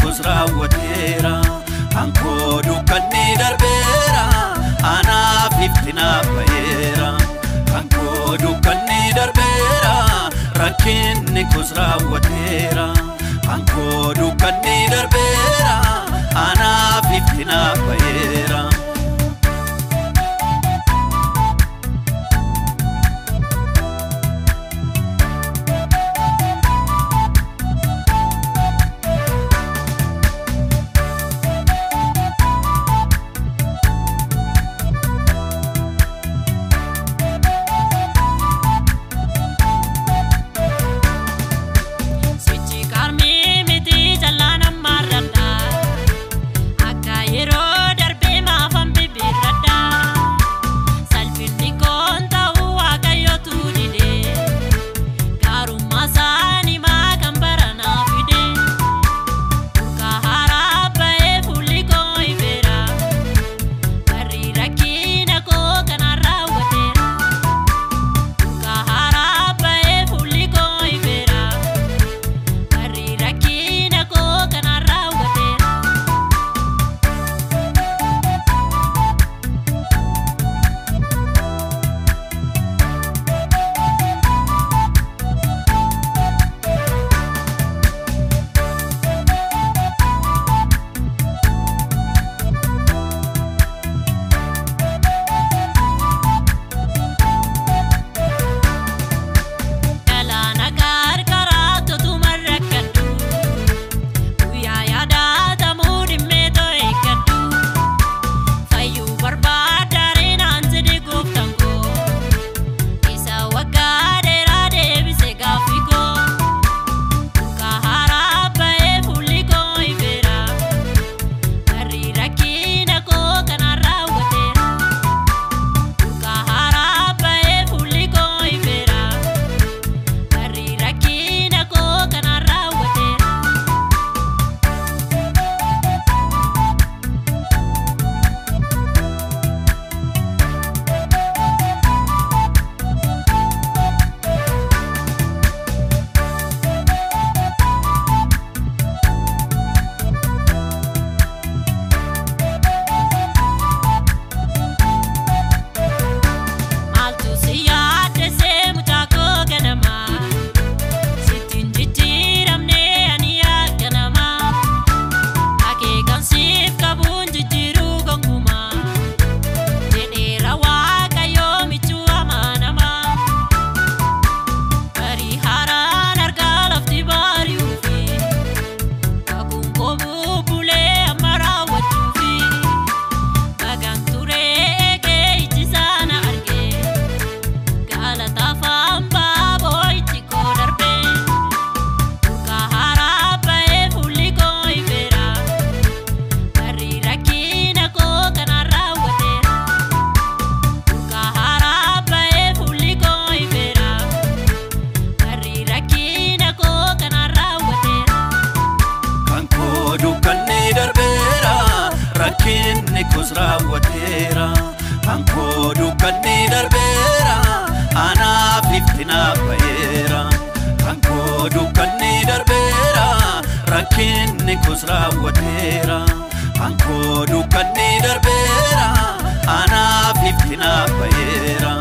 Koos raawwateera. Kan koo dukkanni darbeera, anaaf ifti naaf ba'eera. Kan koo dukkanni darbeera, rakkinni koos raawwateera. Kan koo dukkanni darbeera, anaaf ifti naaf ba'eera. Sichi qarmii miti jallaan ammaarradha. Akka yeroo darbee maafan bibirradha. Salphinni koon ta'uu Waaqayyootu dide. Gaarummaa isaanii maa kan baranaa fide. Burqaa haaraa ba'ee fuulli koo ifeera. Barri rakkina koo kanaan raawwateera. Burqaa haaraa ba'ee fuulli koo ifeera. Barri rakkina koo kanaan raawwateera. Galaana qarqaraa totuma rakkadhu. Guyyaa yaadatamuu dhimmee too eeggadhu. Fayyuu barbaadaaree naan jedhe gooftaan koo. Isa waggaa dheeraa deebise gaaffii koo. Burqaa haaraa ba'ee fuulli koo ifeera. Barri rakkina koo kanaan raawwateera. Burqaa haaraa ba'ee fuulli koo ifeera. Barri rakkina koo kanaan raawwateera. Maaltu si yaaddessee mucaa koo ganamaa? Sitti hin jijjiiramne ani akka namaa. Akeekan siif qabuun jijjiiruu gonkumaa. Jedheera Waaqayyoo michuu amanamaa. Barii haaraan argaa lafti bari'uufi. Kakuun koo bubbulee amma raawwachuufi. Bagaan turee eegee iji sana argee. Galata afaan baaboo ijji koo darbee. Burqaa haaraa ba'ee fuulli koo ifeera. Barri rakkina koo kanaan raawwateera. Burqaa haaraa ba'ee fuulli koo ifeera. Barri rakkina koo kanaan raawwateera. Kan koo dukkanni darbeera, rakkinni koos raawwateera. Kan koo dukkanni darbeera, anaaf ifti naaf ba'eera. Kan koo dukkanni darbeera, rakkinni koos raawwateera. Kan koo dukkanni darbeera, anaaf ifti naaf ba'eera.